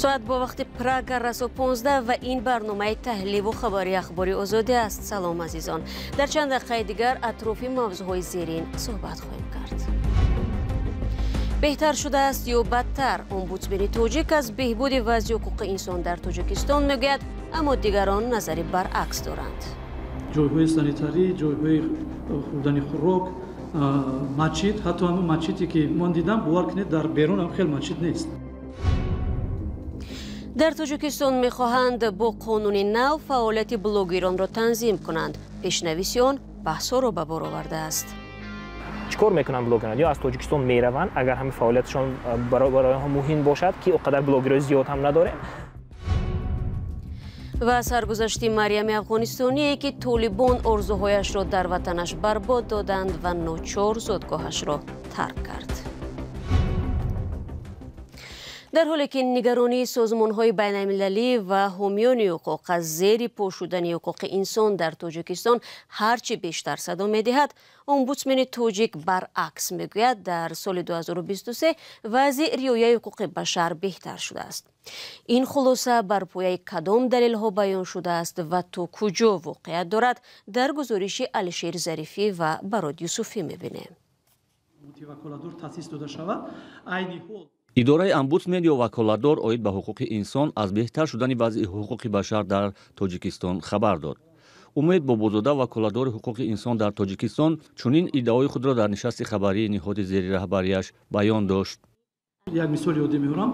Соат бо вақти Прага расо 15 ва ин барномаи таҳливу хабари Ахбори Озодӣ аст. Салом азизон. Дар чанд дақиқаи дигар атрофи мавзӯъҳои зерин суҳбат хоҳем кард. Беҳтар шудааст ё бадтар? Омбудсмени тоҷик аз беҳбуди вазъи ҳуқуқи инсон дар Тоҷикистон мегӯяд, аммо дигарон назари баръакс доранд. Ҷойҳои санитарӣ, ҷойҳои хӯрдани хӯрок, масҷид, ҳатто ҳамон масҷиде ки ман дидам, бовар кунед, дар берун ҳам хеле масҷид нест. Дар Тоҷикистон мехоҳанд бо қонуни нав фаъолияти блогеронро танзим кунанд. Пешнависи он баҳсҳоро ба бор овардааст. Чӣ кор мекунанд блогерон? Ё аз Тоҷикистон мераванд, агар ҳамин фаъолиятшон барои онҳо муҳим бошад, ки он қадар блогерҳои зиёд ҳам надорем. Ва саргузашти Марьями афғонистоние, ки толибон орзуҳояшро дар ватанаш барбод доданд ва ночор зодгоҳашро тарк кард. Дар ҳоле ки нигаронии созмонҳои байналмилалӣ ва ҳомиёни ҳуқуқ аз зери по шудани ҳуқуқи инсон дар Тоҷикистон ҳарчи бештар садо медиҳад, омбудсмени тоҷик баръакс мегӯяд, дар соли 2023 вазъи риояи ҳуқуқи башар беҳтар шудааст. Ин хулоса бар пояи кадом далелҳо баён шудааст ва то куҷо воқеият дорад, дар гузориши Алишер Зарифӣ ва Барод Юсуфӣ мебинем. Идораи омбудсмен ё ваколатдор оид ба ҳуқуқи инсон аз беҳтар шудани вазъи ҳуқуқи башар дар Тоҷикистон хабар дод. Умед Бобозода, ваколатдори ҳуқуқи инсон дар Тоҷикистон, чунин иддаои худро дар нишасти хабарии ниҳоди зери раҳбарияш баён дошт. Як мисол ёдӣ меорам.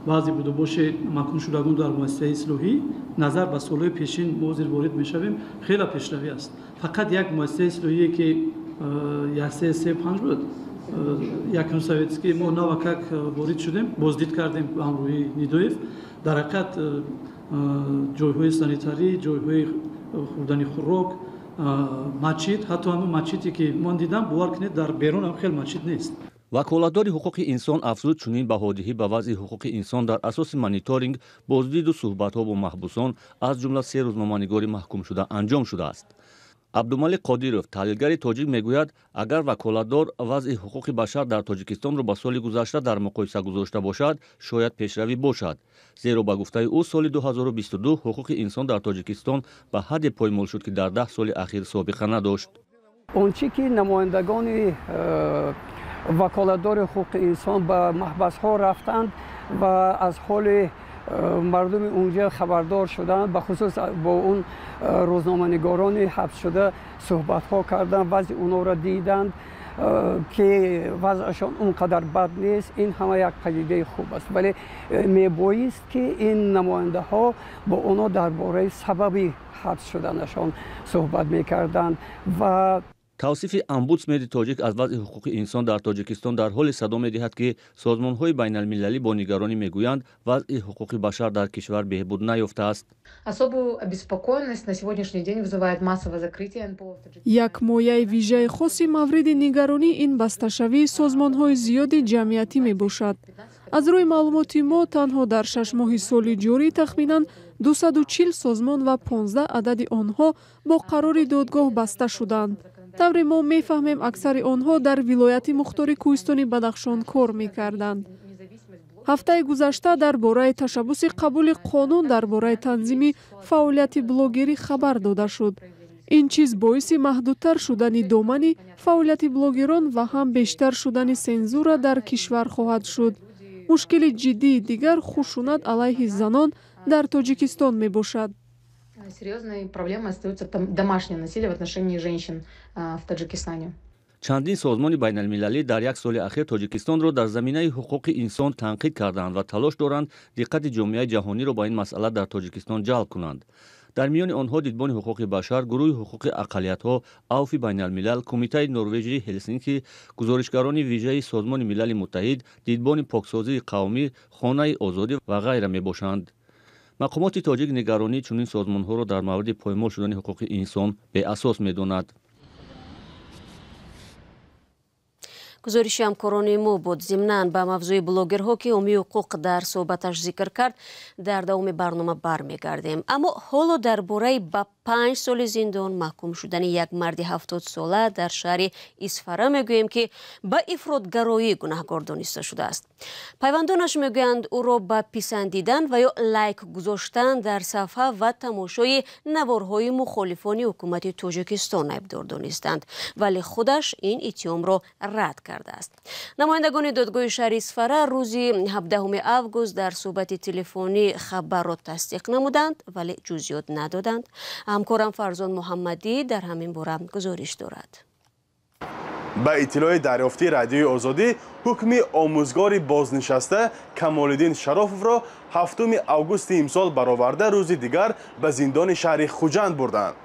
Баъзе будубоши маҳкумшудагон дар муассисаи ислоҳӣ назар ба солҳои пешин мо зир ворид мешавем, хеле пешравӣ аст. Фақат як муассисаи ислоҳие ки 1 3 3 5 буд, якум советский, мо навакак ворид шудем, боздид кардем ба ҳамроҳии Нидоев. Дар ҳақиқат ҷойҳои санитарӣ, ҷойҳои хӯрдани хӯрок, масҷид, ҳатто ҳамон масҷиде ки ман дидам, бовар кунед, дар берун ҳам хеле масҷид нест. Ваколатдори ҳуқуқи инсон афзуд, чунин баҳодиҳӣ ба вазъи ҳуқуқи инсон дар асоси мониторинг, боздиду суҳбатҳо бо маҳбусон, аз ҷумла 3 рӯзноманигори маҳкумшуда анҷом шудааст. Абдумалик Қодиров, таҳлилгари тоҷик, мегӯяд, агар ваколатдор вазъи ҳуқуқи башар дар Тоҷикистонро ба соли гузашта дар муқоиса гузошта бошад, шояд пешравӣ бошад. Зеро ба гуфтаи ӯ, соли 2022 ҳуқуқи инсон дар Тоҷикистон ба ҳадде поймол шуд, ки дар 10 соли ахир собиқа надошт. Он чӣ ки намояндагони ваколатдори ҳуқуқи инсон ба маҳбасҳо рафтанд ва аз ҳоли мардуми унҷа хабардор шуданд, бахусус бо он рӯзноманигорони ҳабсшуда суҳбатҳо карданд, вазъи онҳоро диданд, ки вазъашон он қадар бад нест. Ин ҳама як падидаи хуб аст, вале мебоист ки ин намояндаҳо бо онҳо дар бораи сабаби ҳабс шуданашон суҳбат мекарданд. Ва тавсифи омбудсмени тоҷик аз вазъи ҳуқуқи инсон дар Тоҷикистон дар ҳоле садо медиҳад, ки созмонҳои байналмилалӣ бо нигаронӣ мегӯянд, вазъи ҳуқуқи башар дар кишвар беҳбуд наёфтааст. Як мояи вижаи хоси мавриди нигаронӣ ин басташавии созмонҳои зиёди ҷамъиятӣ мебошад. Аз рӯи маълумоти мо, танҳо дар 6 моҳи соли ҷорӣ тахминан 240 созмон ва 15 адади онҳо бо қарори додгоҳ баста шуданд. Тавре мо мефаҳмем, аксари онҳо дар вилояти мухтори кӯҳистони Бадахшон кор мекарданд. Ҳафтаи гузашта дар бораи ташаббуси қабули қонун дар бораи танзими фаъолияти блогерӣ хабар дода шуд. Ин чиз боиси маҳдудтар шудани домани фаъолияти блогерон ва ҳам бештар шудани сензура дар кишвар хоҳад шуд. Мушкили ҷиддии дигар хушунат алайҳи занон дар Тоҷикистон мебошад. Серьезные проблемы остаются там домашнее насилие в отношении женщин в Таджикистане. Чандин созмони байналмилалӣ дар як соли ахир Тоҷикистонро дар заминаи ҳуқуқи инсон танқид карданд ва талош доранд диққати ҷомеаи ҷаҳониро ба ин масъала дар Тоҷикистон ҷалб кунанд. Дар миёни онҳо Дидбони ҳуқуқи башар, гурӯҳи ҳуқуқи ақаллиятҳо, Авфи байналмилал, Кумитаи Норвежии Ҳелсинки, гузоришгарони вижаи Созмони Милали Муттаҳид, Дидбони поксозии қавмӣ, Хонаи озодӣ ва ғайра мебошанд. Мақомоти тоҷик нигаронии чунин созмонҳоро дар мавриди поймол шудани ҳуқуқи инсон беасос медонад. Гузориши ҳамкорони мо буд. Зимнан ба мавзӯи блогерҳо, ки ҳомии ҳуқуқ дар суҳбаташ зикр кард, дар давоми барнома бармегардем. Аммо ҳоло дар бораи ба 5 соли зиндон маҳкум шудани як марди 70-сола дар шаҳри Исфара мегӯем, ки ба ифротгароӣ гунаҳгор дониста шудааст. Пайвандонаш мегӯянд, ӯро ба писандидан ва ё лайк гузоштан дар сафҳа ва тамошои наворҳои мухолифони ҳукумати Тоҷикистон айбдор донистанд, вале худаш ин иттиҳомро рад кардааст. Намояндагони додгоҳи шаҳри Исфара рӯзи 17 август дар суҳбати телефонӣ хабарро тасдиқ намуданд, вале ҷузъиёт надоданд. Ҳамкорам Фарзон Муҳаммадӣ дар ҳамин бора гузориш дорад. Ба иттилои дарёфтии Радиои Озодӣ, ҳукми омӯзгори бознишаста Камолиддин Шарофовро 7 августи имсол бароварда, рӯзи дигар ба зиндони шаҳри Хуҷанд бурданд.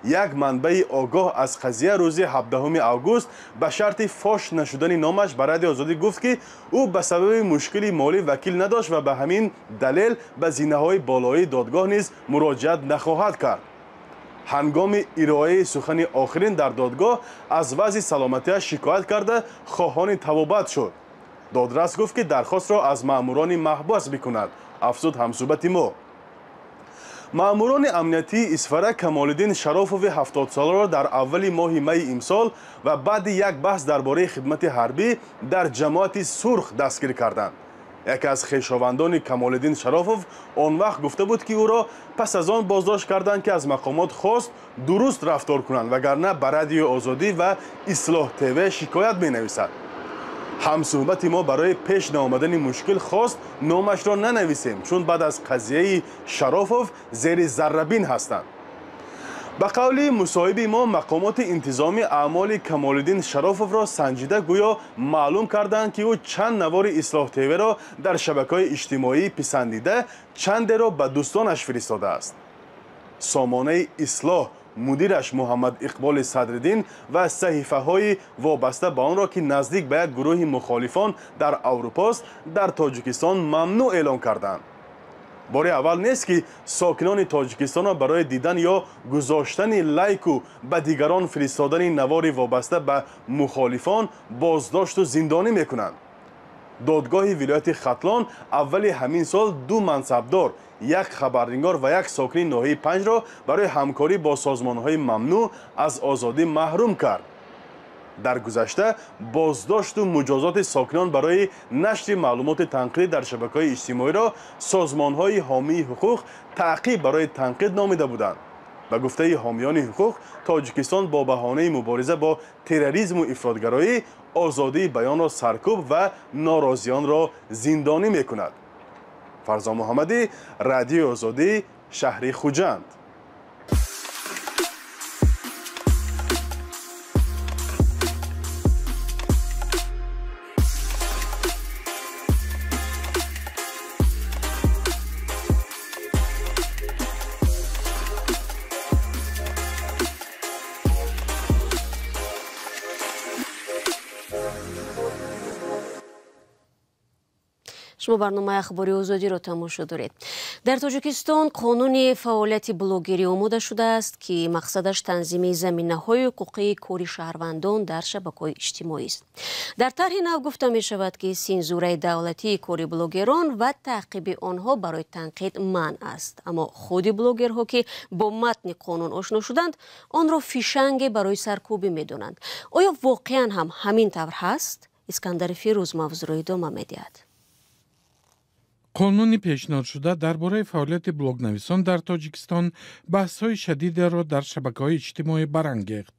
Як манбаи огоҳ аз қазия рӯзи 17 август ба шарти фош нашудани номаш ба Радиои Озодӣ гуфт, ки ӯ ба сабаби мушкили молӣ вакил надошт ва ба ҳамин далел ба зинаҳои болоии додгоҳ низ муроҷиат нахоҳад кард. Ҳангоми ироаи сухани охирин дар додгоҳ аз вазъи саломатиаш шикоят карда, хоҳони табобат шуд. Додрас гуфт, ки дархостро аз маъмурони маҳбус бикунад, афзуд ҳамсӯҳбати мо. Маъмурони амниятии Исфара Камолиддин Шарофови 70-соларо дар аввали моҳи майи имсол ва баъди як баҳс дар бораи хидмати ҳарбӣ дар ҷамоати Сурх дастгир карданд. Яке аз хешовандони Камолиддин Шарофов он вақт гуфта буд, ки ӯро пас аз он боздошт карданд, ки аз мақомот хост дуруст рафтор кунанд, вагарна ба Радиои Озодӣ ва Ислоҳ ТВ шикоят менависад. Ҳамсӯҳбати мо барои пеш наомадани мушкил хост номашро нанависем, чун баъд аз қазияи Шарофов зери заррабин ҳастанд. Ба қавли мусоҳиби мо, мақомоти интизомӣ аъмоли Камолиддин Шарофовро санҷида, гӯё маълум карданд, ки ӯ чанд навори Ислоҳ ТВ-ро дар шабакаҳои иҷтимоӣ писандида, чандеро ба дӯстонаш фиристодааст. Сомонаи Ислоҳ, мудираш Муҳаммад Иқболи Садриддин ва саҳифаҳои вобаста ба онро, ки наздик ба як гурӯҳи мухолифон дар Аврупост, дар Тоҷикистон мамнӯъ эълон карданд. Бори аввал нест, ки сокинони Тоҷикистонро барои дидан ё гузоштани лайку ба дигарон фиристодани навори вобаста ба мухолифон боздошту зиндонӣ мекунанд. Додгоҳи вилояти Хатлон аввали ҳамин сол 2 мансабдор, як хабарнигор ва як сокини ноҳияи 5-ро барои ҳамкорӣ бо созмонҳои мамнӯъ аз озодӣ маҳрум кард. Дар гузашта боздошту муҷозоти сокинон барои нашри маълумоти танқидӣ дар шабакаҳои иҷтимоиро созмонҳои ҳомии ҳуқуқ таъқиб барои танқид номида буданд. Ба гуфтаи ҳомиёни ҳуқуқ, Тоҷикистон бо баҳонаи мубориза бо терроризму ифротгароӣ озодии баёнро саркӯб ва норозиёнро зиндонӣ мекунад. Фарзон Муҳаммадӣ, Радиои Озодӣ, шаҳри Хуҷанд. Шумо барномаи Ахбори Озодиро тамошо доред. Дар Тоҷикистон қонуни фаъолияти блогерӣ омода шудааст, ки мақсадаш танзими заминаҳои ҳуқуқии кори шаҳрвандон дар шабакаҳои иҷтимоист. Дар тарҳи нав гуфта мешавад, ки сензураи давлатии кори блогерон ва таъқиби онҳо барои танқид манъ аст. Аммо худи блогерҳо, ки бо матни қонун ошно шуданд, онро фишанге барои саркӯбӣ медонанд. Оё воқеан ҳам ҳамин тавр ҳаст? Искандари Фирӯз мавзӯъро идома медиҳад. Қонуни пешниҳодшуда дар бораи фаъолияти блогнависон дар Тоҷикистон баҳсҳои шадидеро дар шабакаҳои иҷтимоӣ барангехт.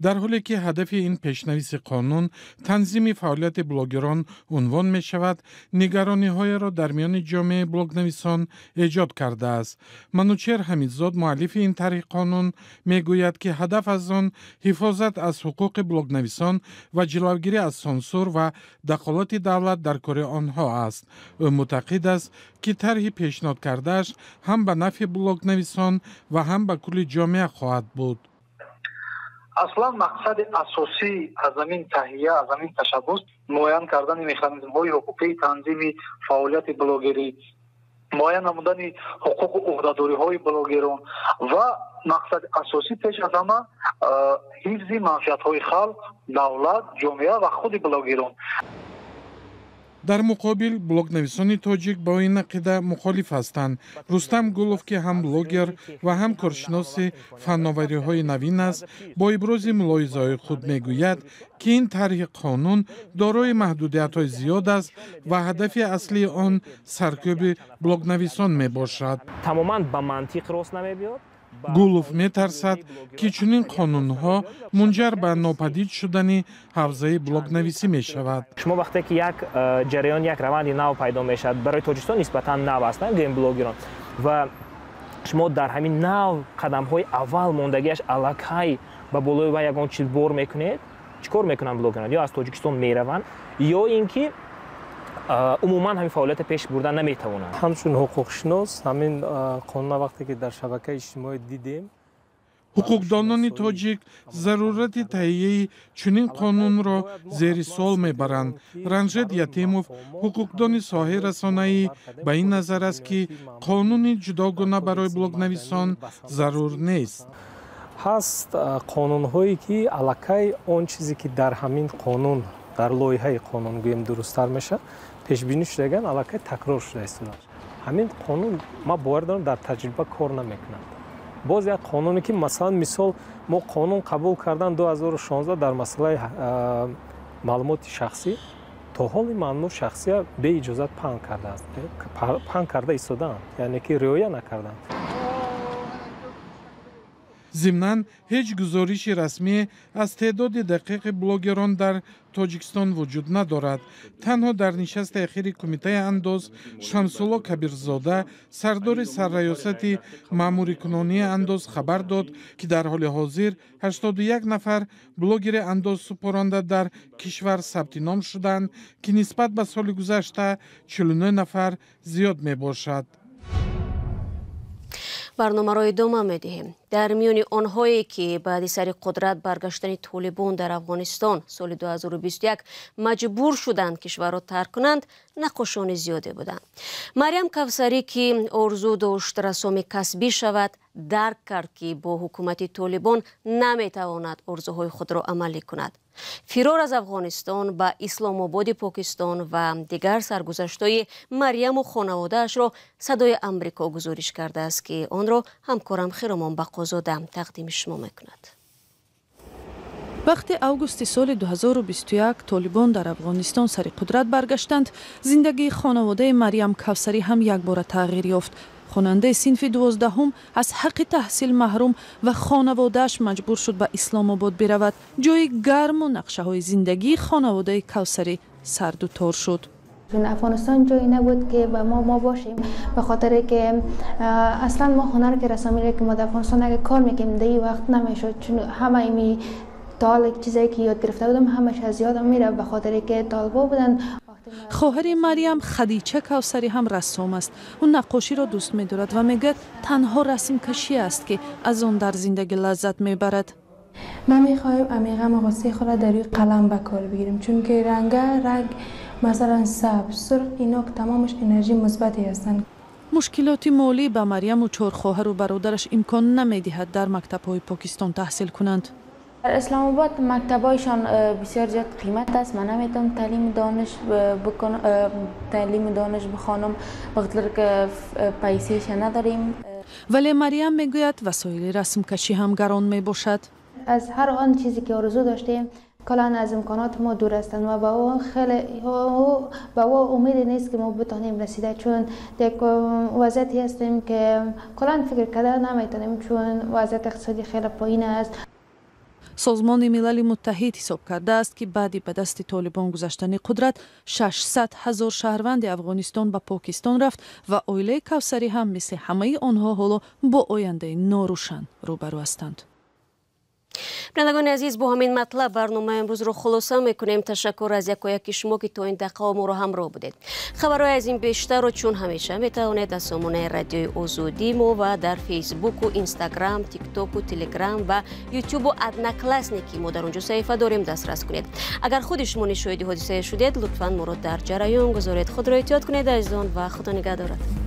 Дар ҳоле ки ҳадафи ин пешнависи қонун танзими фаъолияти блогерон унвон мешавад, нигарониҳоеро дар миёни ҷомеаи блогнависон эҷод кардааст. Манучер Ҳамидзод, муаллифи ин тарҳи қонун, мегӯяд, ки ҳадаф аз он ҳифозат аз ҳуқуқи блогнависон ва ҷилавгирӣ аз сансур ва дахолати давлат дар кори онҳо аст. Ӯ мутақид аст, ки тарҳи пешниҳод кардааш ҳам ба нафъи блогнависон ва ҳам ба кулли ҷомеа хоҳад буд. Аслан мақсади асосӣ аз ҳамин таҳия, аз ҳамин ташаббус муайян кардани механизмҳои ҳуқуқии танзими фаъолияти блогерӣ, муайян намудани ҳуқуқу ӯҳдадориҳои блогерон ва мақсади асосӣ пеш аз ҳама ҳифзи манфиатҳои халқ, давлат, ҷомеа ва худи блогерон. Дар муқобил блогнависони тоҷик бо ин ақида мухолиф ҳастанд. Рустам Гулов, ки ҳам блогер ва ҳам коршиноси фанновариҳои навин аст, бо ибрози мулоҳизаҳои худ мегӯяд, ки ин тарҳи қонун дорои маҳдудиятҳои зиёд аст ва ҳадафи аслии он саркӯби блогнависон мебошад. Тамоман ба мантиқ рост намебиёд. Гулов метарсад, ки чунин қонунҳо мунҷар ба нопадид шудани ҳавзаи блогнависӣ мешавад. Шумо вақте ки як ҷараён, як раванди нав пайдо мешавад, барои Тоҷикистон нисбатан нав ҳастанд гӯем блогерон, ва шумо дар ҳамин нав қадамҳои аввал мондагиаш аллакай ба болои вай ягон чиз бор мекунед, чӣ кор мекунанд блогерон? Ё аз Тоҷикистон мераванд, ё ин ки умуман ҳамин фаъолиятро пеш бурдан наметавонанд. Ҳамчун ҳуқуқшинос ҳамин қонуна вақте ки дар шабакаи иҷтимоӣ дидем, ҳуқуқдонони тоҷик зарурати таҳияи чунин қонунро зери суол мебаранд. Ранжед Ятимов, ҳуқуқдони соҳаи расонаӣ, ба ин назар аст, ки қонуни ҷудогона барои блогнависон зарур нест. Ҳаст қонунҳое, ки аллакай он чизе, ки дар ҳамин қонун, дар лоиҳаи қонун гӯем дурусттар мешавад, пешбинӣ шудаган, аллакай такрор шуда истодааст. Ҳамин қонун, ман бовар дорам, дар таҷриба кор намекунад. Боз як қонуне, ки масалан, мисол, мо қонун қабул кардан 2016 дар масъалаи маълумоти шахсӣ, то ҳол ин маълумоти шахсия беиҷозат паҳн кардааст, паҳн карда истодаанд, яъне ки риоя накарданд. Зимнан, ҳеҷ гузориши расмӣ аз теъдоди дақиқи блогерон дар Тоҷикистон вуҷуд надорад. Танҳо дар нишасти ахири Кумитаи андоз Шамсулло Кабирзода, сардори Сарраёсати маъмурикунонии андоз, хабар дод, ки дар ҳоли ҳозир 81 нафар блогери андозсупоранда дар кишвар сабти ном шуданд, ки нисбат ба соли гузашта 49 нафар зиёд мебошад. Барномаро идома медиҳем. Дар миёни онҳое, ки баъди сари қудрат баргаштани Толибон дар Афғонистон соли 2021 маҷбур шуданд кишварро тарк кунанд, наққошони зиёде буданд. Марьям Кавсарӣ, ки орзу дошт рассоми касбӣ шавад, дарк кард, ки бо ҳукумати Толибон наметавонад орзуҳои худро амалӣ кунад. Фирор аз Афғонистон ба Исломободи Покистон ва дигар саргузаштҳои Марьяму хонаводаашро Садои Амрико гузориш кардааст, ки онро ҳамкорам Хиромон Бақозода тақдими шумо мекунад. Вақте августи соли 2021 Толибон дар Афғонистон сари қудрат баргаштанд, зиндагии хонаводаи Марьям Кавсарӣ ҳам якбора тағйир ёфт. Хонандаи синфи 12-ум аз ҳаққи таҳсил маҳрум ва хонаводааш маҷбур шуд ба Исломобод биравад. Ҷои гарму нақшаҳои зиндагии хонаводаи Кавсарӣ сарду тор шуд. چون افغانستان جایی نبود که به ما باشیم، به خاطر که اصلا ما هنر که رسامی که ما در افغانستان اگه کار میکنیم در این وقت نمیشد، چون همه ایمی تا چیزایی که یاد گرفته بودم همش از یادم میره، به خاطر که طالبا بودن. Хоҳари Марьям, Хадича Кавсарӣ, ҳам рассом аст. Ӯ наққоширо дӯст медорад ва мегӯяд, танҳо расмкашӣ аст, ки аз он дар зиндагӣ лаззат мебарад. ما میخواهیم امی غم و غصه خود را در روی قلم به کار بگیریم، چون که رنگ مثلا سبز، سرخ، اینا تمامش انرژی مثبتی هستند. Мушкилоти молӣ ба Марьяму чор хоҳару бародараш имкон намедиҳад дар мактабҳои Покистон таҳсил кунанд. در اسلام آباد مکتبایشان بسیار زیاد قیمت است. من نمیتونم تعلیم دانش بکنم، تعلیم دانش بخوانم، بخاطر که پیسهش نداریم. Вале Марьям мегӯяд, васоили расмкашӣ ҳам гарон мебошад. از هر آن چیزی که آرزو داشتیم کلا از امکانات ما دور هستند و با او خیلی با او امید نیست که ما بتانیم رسیده، چون یک وضعیتی هستیم که کلا فکر کرده نمیتونیم، چون وضعیت اقتصادی خیلی پایین است. Созмони Милали Муттаҳид ҳисоб кардааст, ки баъди ба дасти Толибон гузаштани қудрат 600 ҳазор шаҳрванди Афғонистон ба Покистон рафт ва оилаи Кавсарӣ ҳам мисли ҳамаи онҳо ҳоло бо ояндаи норӯшан рӯбарӯ ҳастанд. Бинандагони азиз, бо ҳамин матлаб барномаи имрӯзро хулоса мекунем. Ташаккур аз якояки шумо, ки то ин дақиқа моро ҳамроҳ будед. Хабарҳои аз ин бештарро чун ҳамеша метавонед аз сомонаи Радиои Озодӣ мо ва дар Фейсбуку, Инстаграм, Тиктоку, Телеграм ва Ютубу Одноклассники, мо дар он ҷо саҳифа дорем, дастрас кунед. Агар худи шумо низ шоҳиди ҳодисае шудед, лутфан моро дар ҷараён гузоред. Худро эҳтиёт кунед, азизон, ва Худо нигаҳдорад.